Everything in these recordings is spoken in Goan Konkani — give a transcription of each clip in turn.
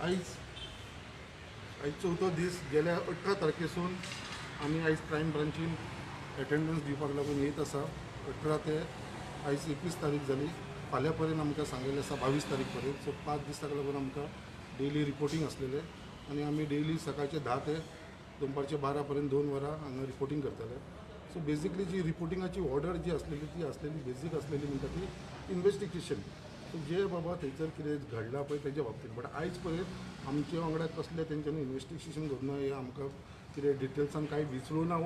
आयज आयज चवथो दीस. गेल्या 18 तारखेसून आमी आयज क्रायम ब्रांचीन एटेंडन्स दिवपाक लागून येत आसा. 18 ते आयज 21 तारीख जाली. फाल्यां पर्यंत आमकां सांगलेलें आसा, 22 तारीख पर्यंत. सो 5 दीस ताका लागून आमकां डेली रिपोर्टींग आसलेलें आनी आमी डेली सकाळचे 10 ते दनपारचे 12 पर्यंत 2 वरां हांगा रिपोर्टींग करताले. सो बेजिकली जी रिपोर्टिंगाची ऑर्डर जी आसलेली, ती आसलेली बेजीक आसलेली म्हणटा ती इन्वेस्टिगेशन. सो जे बाबा थंयसर कितें घडलां पळय तेज्या बाबतींत. बट आयज पर्यंत आमचे वांगडा कसलें तेंच्यांनी इन्वेस्टिगेशन करूं ना. हें आमकां कितें डिटेल्सान कांय विचारूं ना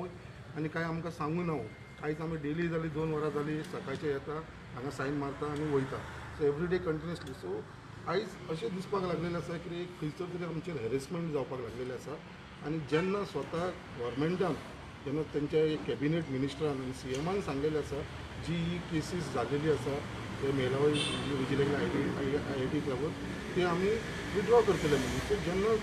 आनी कांय आमकां सांगूं ना. आयज आमी डेली जाली 2 वरां जाली, सकाळचे येता हांगा, सायन मारता आनी वयता. So every day continuously. So आयज अशें दिसपाक लागलेलें आसा की एक खंयसर तरी आमचेर हॅरेसमेंट जावपाक लागलेलें आसा. आनी जेन्ना स्वता गव्हर्मेंटान, जेन्ना तेंच्या एक कॅबिनेट मिनिस्टरान आनी सीएमान सांगलेलें आसा, जी ही केसीस जाल्लेली आसा ते मेलावय विजिलेंस आयआयटीक लागून, ते आमी विड्रॉ करतले म्हणून. सो जेन्ना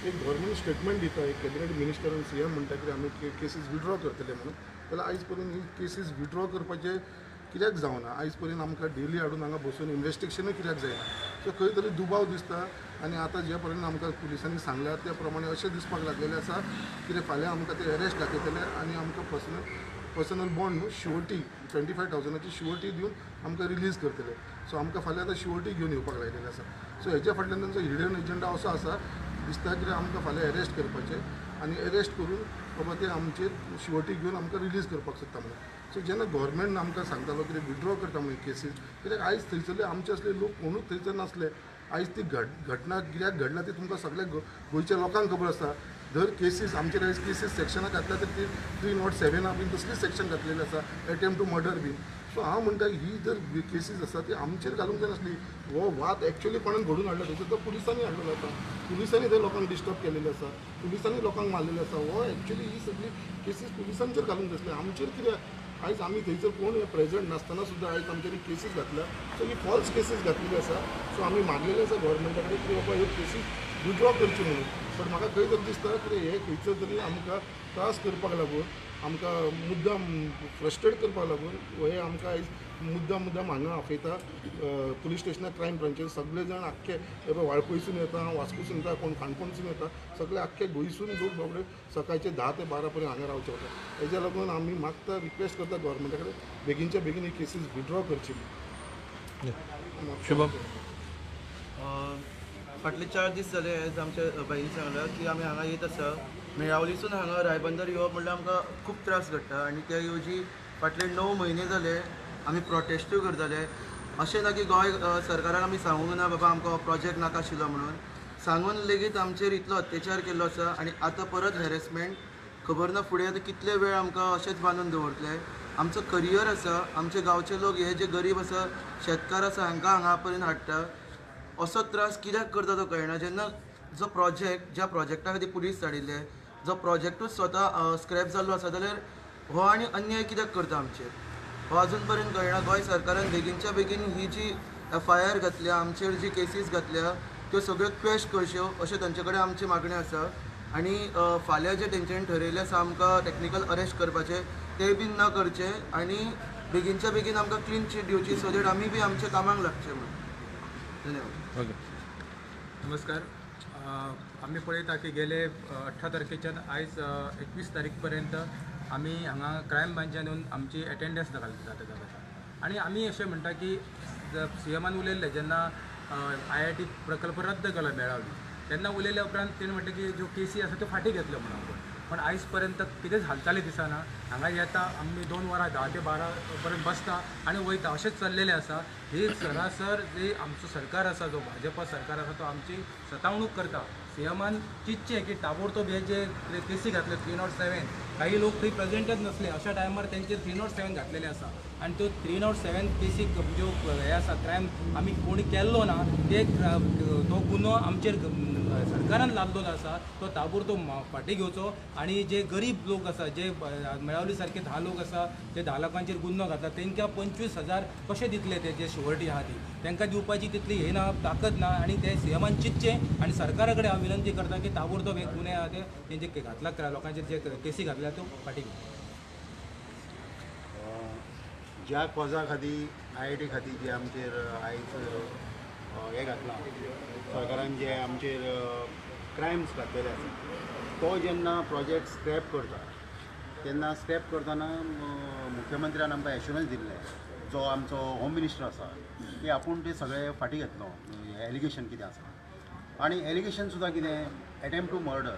एक गव्हर्मेंट स्टेटमेंट दिता, एक कॅबिनेट मिनिस्टर आनी सीएम म्हणटा की आमी केसीस विड्रॉ करतले म्हणून, जाल्यार आयज पर्यंत ही केसीस विड्रॉ करपाचे कित्याक जावना? आयज पर्यंत आमकां डेली हाडून हांगा बसून इन्वेस्टिगेशनूय कित्याक जायना? सो खंय तरी दुबाव दिसता. आनी आतां जे पर्यंत आमकां पुलिसांनी सांगल्या त्या प्रमाणे अशें दिसपाक लागलेलें आसा कितें फाल्यां आमकां ते अरेस्ट दाखयतले आनी आमकां पर्सनल बॉन्ड न्हू, शुअरिटी, 25,000ची शुअरिटी दिवन आमकां रिलीज करतले. सो आमकां फाल्यां आतां शुअरिटी घेवन येवपाक लायलेलें आसा. सो हेज्या फाटल्यान तांचो हिडन एजंडा असो आसा दिसता की आमकां फाल्यां अरेस्ट करपाचें आनी अरेस्ट करून बाबा ते आमचेर शुअरिटी घेवन आमकां रिलीज करपाक सोदता म्हणून. सो जेन्ना गव्हर्मेंट आमकां सांगतालो कितें विड्रॉ करता म्हणून केसीस, कित्याक आयज थंयसरले आमचे असले लोक कोणूच थंयसर नासले? आयज ती घटना कित्याक घडला ती तुमकां सगळ्या गोंयच्या लोकांक खबर आसा. जर केसीस आमचेर आयज केसीस सेक्शनां घातल्या तर ती 307 बीन तसलीच सेक्शन घातलेली आसा, एटेम्प टू मर्डर बीन. सो हांव म्हणटा, ही जर केसीस आसा ती आमचेर घालूंक जायनासली. हो वाद एक्चुअली कोणान घडून हाडला थंयसर? तो पुलिसांनी हाडलेलो आसा. पुलिसांनी ते लोकांक डिस्टर्ब केलेले आसा, पुलिसांनी लोकांक मारलेले आसा. हो एक्चुअली ही सगळी केसीस पुलिसांचेर घालूंक जाय आसली, आमचेर कित्याक? आयज आमी थंयसर कोण प्रेजंट नासतना सुद्दां आयज आमचेर ही केसीस घातल्या. सो ही फॉल्स केसीस घातलेली आसा. सो आमी मागलेले आसा गव्हर्मेंटा कडेन की बाबा ह्यो केसीस विड्रॉ करच्यो म्हणून. बट म्हाका खंय तरी दिसता की हे खंयसर तरी आमकां त्रास करपाक लागून, आमकां मुद्दाम फ्रस्ट्रेट करपाक लागून हे आमकां आयज मुद्दाम मुद्दाम हांगा आपयता पुलीस स्टेशनार, क्रायम ब्रांचीर. सगळे जाण आख्खे हे पळय वाळपयसून येता, वास्कोसून येता, कोण काणकोणसून येता, सगळे आख्खे गोंयसून लोक बाबडे सकाळचे 10 ते 12 पर्यंत हांगा रावचे पडटा. हेज्या लागून आमी मागता, रिक्वेस्ट करता गव्हर्मेंटा कडेन, बेगीनच्या बेगीन ही केसीस विड्रॉ करची. शुभम. फाटले 4 दीस जाले, एज आमच्या भाईन सांगलां की आमी हांगा येत आसा. मेळावलीसून हांगा रायबंदर येवप म्हणल्यार आमकां खूब त्रास घडटा आनी त्या येवजी फाटले 9 म्हयने जाले आमी प्रोटेस्टूय करताले. अशें ना की गोंय सरकाराक आमी सांगूंक ना बाबा आमकां हो प्रोजेक्ट नाका आशिल्लो म्हणून. सांगून लेगीत आमचेर इतलो अत्याचार केल्लो आसा आनी आतां परत हॅरेसमेंट. खबर ना फुडें आतां कितले वेळ आमकां अशेंच बांदून दवरतले. आमचो करियर आसा, आमचे गांवचे लोक हे जे गरीब आसा, शेतकार आसा, हांकां हांगा पर्यंत हाडटा. असो त्रास कित्याक करता तो कळना. जेन्ना जो प्रोजेक्ट, ज्या प्रोजेक्टा खातीर पुलीस धाडिल्ले, जो प्रोजेक्टूच स्वता स्क्रॅप जाल्लो आसा, जाल्यार हो आनी अन्याय कित्याक करता आमचेर, हो अजून पर्यंत कळना. गोंय सरकारान बेगीनच्या बेगीन ही जी एफआयआर घातल्या आमचेर, जी केसीस घातल्या, त्यो सगळ्यो क्वेश करच्यो अशें तांचे कडेन आमची मागणी आसा. आनी फाल्यां जे तेंच्यांनी ठरयलें आसा आमकां टॅक्निकल अरेस्ट करपाचें, तें बीन न करचें आनी बेगीनच्या बेगीन आमकां क्लीन चीट दिवची, सो that आमी बी आमच्या कामाक लागचें म्हणून. धन्यवाद. ओके. नमस्कार. आमी पळयता की गेले 18 तारखेच्यान आयज 21 तारीख पर्यंत आमी हांगा क्रायम ब्रांचान येवन आमची एटेंडन्स दाखयता दाखयता. आनी आमी अशें म्हणटा की सीएमान उलयल्लें, जेन्ना आयआयटी प्रकल्प रद्द केलो बेळगांवी, तेन्ना उलयल्या उपरांत तेणें म्हटलें की ज्यो केसी आसा त्यो फाटीं घेतल्यो म्हणून आपूण. पण आयज पर्यंत कितेंच हालचाली दिसना. हांगा येता आमी, 2 वरां 10 ते 12 पर्यंत बसता आनी वयता, अशेंच चल्लेलें आसा. ही सरासर जी आमचो सरकार आसा, जो भाजपा सरकार आसा, तो आमची सतावणूक करता. सीएमान चिंतचें की ताबडतोब हे जे केसी घातले 307, काही लोक थंय प्रेझेंटच नसले, अशा टायमार तेंचेर 307 घातलेले आसा. आनी त्यो 307 केसी ज्यो हे आसा, क्रायम आमी कोणी केल्लो ना, ते तो गुन्हो आमचेर सरकारान लादलेलो आसा, तो ताबडतोब फाटीं घेवचो. आनी जे गरीब लोक आसा, जे मेळावली सारके 10 लोक आसा, ते 10 लोकांचेर गुन्हो घातला, तेंकां 25,000 कशे दितले? ते जे शुअरिटी आहा ती तेंकां दिवपाची तितली हे ना, ताकद ना. आनी ते सीएमान चिंतचें आनी सरकारा कडेन हांव विनंती करता की ताबडतोब हे गुन्हे आहा ते तेंचे घातला, लोकांचेर जे केसी घातल्या त्यो फाटीं घेवच्यो. ज्या कॉजा खातीर, आयआयटी खातीर जे आमचेर आयज हें घातलां, सरकारान जे आमचेर क्रायम्स घातलेले आसा, तो जेन्ना प्रोजेक्ट स्क्रॅप करता तेन्ना स्क्रॅप करतना मुख्यमंत्र्यान आमकां एश्युरन्स दिल्लें, जो आमचो होम मिनिस्टर आसा, की आपूण ते सगळे फाटीं घेतलो एलिगेशन कितें आसा. आनी एलिगेशन सुद्दां कितें एटेम्प्ट टू मर्डर,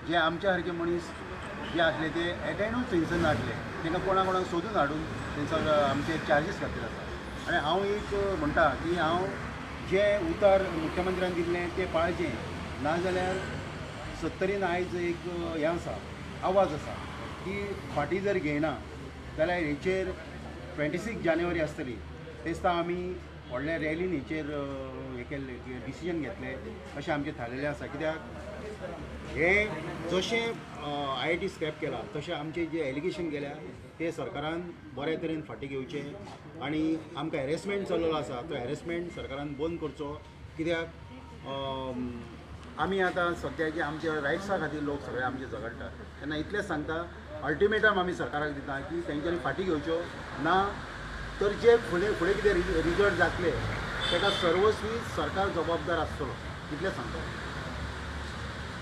जे आमच्या सारके मनीस जे आसले ते एटेंडूच थंयसर नासले, तांकां कोणा कोणाक सोदून हाडून थंयसर आमचे चार्जीस घातलेले आसा. आनी हांव एक म्हणटा की हांव जें उतर मुख्यमंत्र्यान दिल्लें तें पाळचें, नाजाल्यार सत्तरीन आयज एक हें आसा, आवाज आसा की फाटीं जर घेयना जाल्यार हेचेर 26 जानेवारी आसतली ते दिसा आमी व्हडल्या रॅलीन हेचेर हें केल्लें, डिसिजन घेतलें अशें आमचें थारलेलें आसा. कित्याक हें जशें IIT scrap केलां तशें आमचें जें एलिगेशन केल्या तें सरकारान बऱ्या तरेन फाटीं घेवचें आनी आमकां हॅरेसमेंट चल्लेलो आसा तो हॅरेसमेंट सरकारान बंद करचो. कित्याक आमी आतां सद्या जे आमच्या रायट्सा खातीर लोक सगळे आमचे झगडटात तेन्ना इतलेंच सांगता, अल्टिमेटम आमी सरकाराक दिता की तेंच्यांनी फाटीं घेवच्यो ना तर जे फुडें फुडें कितें रिजल्ट जातले ताका सर्वस्वी सरकार जबाबदार आसतलो, इतलें सांगता.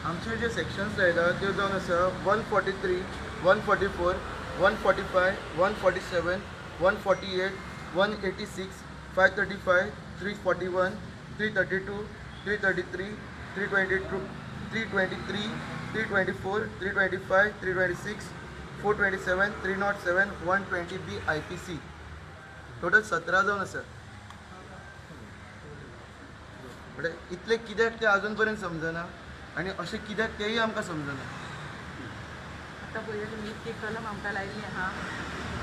आमचे जे सेक्शन्स लायला त्यो जावन आसा 143, 144, 145, 147, 148, 186, 535, 341, 332, 333, 322, 323, 324, 325, 326, 427, 307, 120B IPC. Total 17 जावन आसा. म्हणजे इतले कित्याक ते अजून पर्यंत समजना आनी अशें कित्याक तेंय आमकां समजना. आतां पळय तुमी इतकी कलम आमकां लायिल्ली आहा,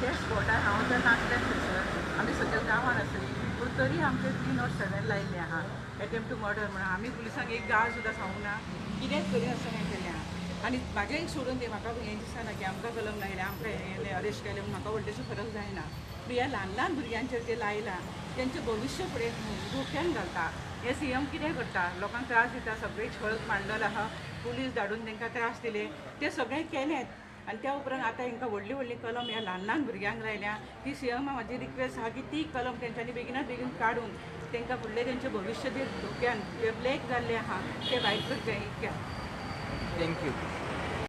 त्या स्पॉटार हांव तर नासलें थंयसर, आमी सगळे गांवान आसली, पूण तरी आमचेर 307 लायिल्लें आहा, एटेम्प्ट टू मर्डर म्हणून. आमी पुलिसांक एक गाळ सुद्दां सांगूंक ना, कितेंच करिनासतना हें केलें आहा. आनी म्हाजें एक सोडून दी, म्हाका हें दिसना की आमकां कलम लायलें, आमकां हें अरेस्ट केलें म्हूण म्हाका व्हडलेंशें फरक जायना. पूण ह्या ल्हान ल्हान भुरग्यांचेर जें लायलां तेंचें भविश्य फुडें धोक्यान घालता. हे CM कितें करता, लोकांक त्रास दिता, सगळें छळ मांडल आहा, पुलीस धाडून तांकां त्रास दिले, तें सगळें केलेंच. आनी त्या उपरांत आतां हांकां व्हडली व्हडली कलम ह्या ल्हान ल्हान भुरग्यांक लायल्या. ती CM म्हाजी रिक्वेस्ट आहा की ती कलम तेंच्यांनी बेगिनात बेगीन काडून तांकां फुडलें तेंचें भविश्य जें धोक्यान, जें ब्लॅक जाल्लें आहा तें वायट करचें इतकें. Thank you.